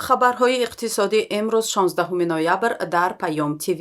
Хабарҳои иқтисодӣ имрӯз, 16 ноябр, дар Паём ТВ.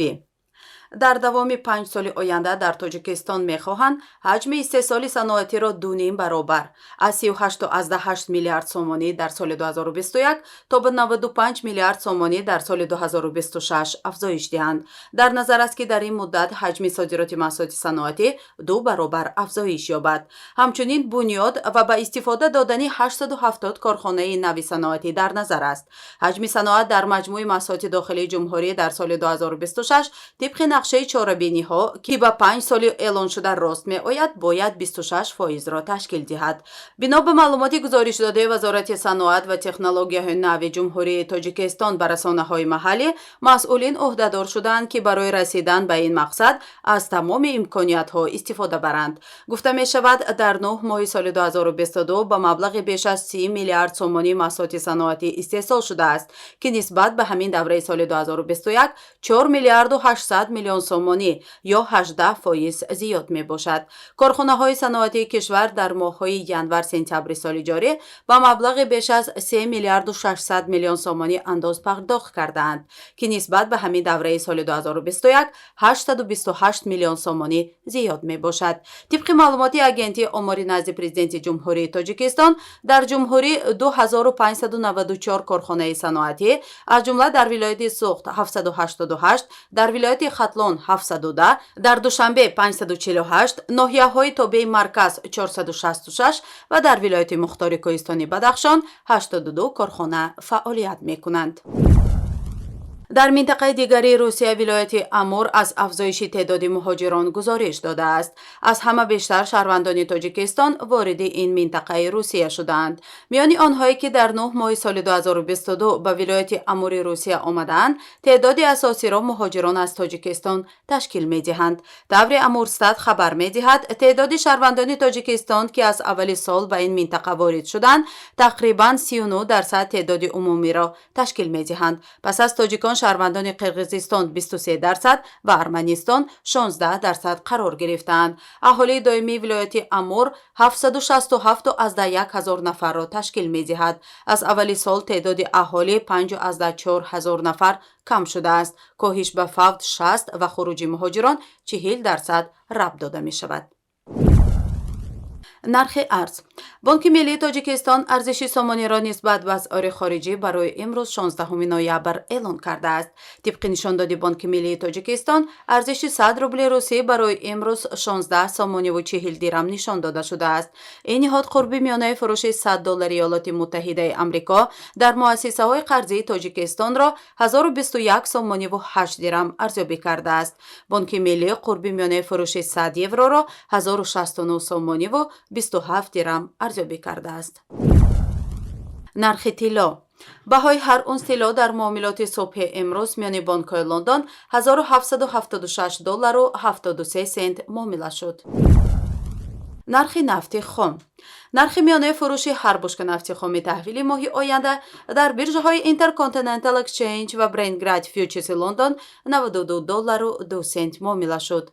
Дар давоми 5 соли оянда дар Тоҷикистон мехоҳанд ҳаҷми истеҳсоли саноатиро 2,5 баробар, аз 38,8 миллиард сомонӣ дар соли 2021 то ба 95 миллиард сомонӣ дар соли 2026 афзоиш диҳанд. Дар назар аст, ки дар ин муддат ҳаҷми содироти маҳсулоти саноатӣ ду баробар афзоиш ёбад. Ҳамчунин бунёд ва ба истифода додани 870 корхонаи нави саноатӣ дар назар аст. Ҳаҷми саноат дар маҷмӯи маҳсулоти дохилии ҷумҳурӣ дар соли 2026 тибқи нақшаи чорабиниҳо, ки ба 5 соли эълоншуда рост меояд, бояд 26 фоизро ташкил диҳад. Бино ба маълумоти гузоришдодаи Вазорати саноат ва технологияҳои нави Ҷумҳурии Тоҷикистон ба расонаҳои маҳаллӣ, масъулин ӯҳдадор шудаанд, ки барои расидан ба ин мақсад аз тамоми имкониятҳо истифода баранд. Гуфта мешавад, дар 9 моҳи соли 2022 ба маблағи беш аз 30 миллиард сомонӣ маҳсулоти саноатӣ истеҳсол шудааст, ки нисбат ба ҳамин давраи соли 2021 4 миллиарду 800 миллион сомонӣ ё 18% зиёд мебошад. Корхонаҳои саноатии кишвар дар моҳҳои январ-сентябри соли ҷорӣ ба маблағи беш аз 3 миллиарду 600 миллион сомонӣ андоз пардохт кардаанд, ки нисбат ба ҳамин давраи соли 2021 828 миллион сомонӣ зиёд мебошад. Тибқи маълумоти Агентии омори назди Президенти Ҷумҳурии Тоҷикистон, дар ҷумҳурӣ 2594 корхонаи саноатӣ, аз ҷумла дар вилояти Суғд 788, дар вилояти Хатлон 710, дар Душанбе 548, ноҳияҳои тобеи марказ 466 ва дар вилояти мухтори кӯҳистони Бадахшон 82 корхона фаъолият мекунанд. Дар минтақаи дигари Русия, вилояти Амур, аз афзоиши теъдоди муҳоҷирон гузориш додааст. Аз ҳама бештар шаҳрвандони Тоҷикистон вориди ин минтақаи Русия шудаанд. Миёни онҳое, ки дар 9 моҳи соли 2022 ба вилояти Амури Русия омадаанд, теъдоди асосиро муҳоҷирон аз Тоҷикистон ташкил медиҳанд. Тавре Амурстат хабар медиҳад, теъдоди шаҳрвандони Тоҷикистон, ки аз аввали сол ба ин минтақа ворид шуданд, тақрибан 39% теъдоди умумиро ташкил медиҳанд. Пас аз тоҷикон шаҳрвандони Қирғизистон 23% ва Арманистон 16% қарор гирифтаанд. Аҳолии доимии вилояти Амур 767,1 ҳазор нафарро ташкил медиҳад. Аз аввали сол теъдоди аҳолӣ 5,4 ҳазор нафар кам шудааст. Коҳиш ба фавт 60 ва хуруҷи муҳоҷирон 40% рабт дода мешавад. Нархи арз. Бонки миллии Тоҷикистон арзиши сомониро нисбат ба асъори хориҷӣ барои имрӯз, 16 ноябр, эълон кардааст. Тибқи нишондоди Бонки миллии Тоҷикистон, арзиши 100 рубли русӣ барои имрӯз 16 сомониву 40 дирам нишон дода шудааст. Ин ниҳод қурби миёнаи фурӯши 100 доллари Иёлоти Муттаҳидаи Амрико дар муассисаҳои қарзии Тоҷикистонро 1021 сомониву 8 дирам арзёбӣ кардааст. Бонки миллӣ қурби миёнаи фурӯши 100 евроро 1069 сомониву 27 дирам арзёбӣ кардааст. Нархи тилло. Баҳои ҳар унс тилло дар муомилоти субҳи имрӯз миёни бонкҳои Лондон 1776 доллару 73 сент муомила шуд. Нархи нафти хом. Нархи миёнаи фурӯши ҳар бушка нафти хоми таҳвили моҳи оянда дар биржаҳои Intercontinental Exchange ва Brent Grade Futures Лондон 92 доллару 2 сент муомила шуд.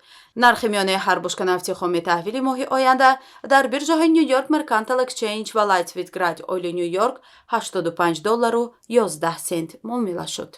Нархи миёнаи ҳар бушка нафти хоми таҳвили моҳи оянда дар биржаҳои New York Mercantile Exchange ва Light Sweet Crude Oil Ню Йорк 85 доллару 11 сент муомила шуд.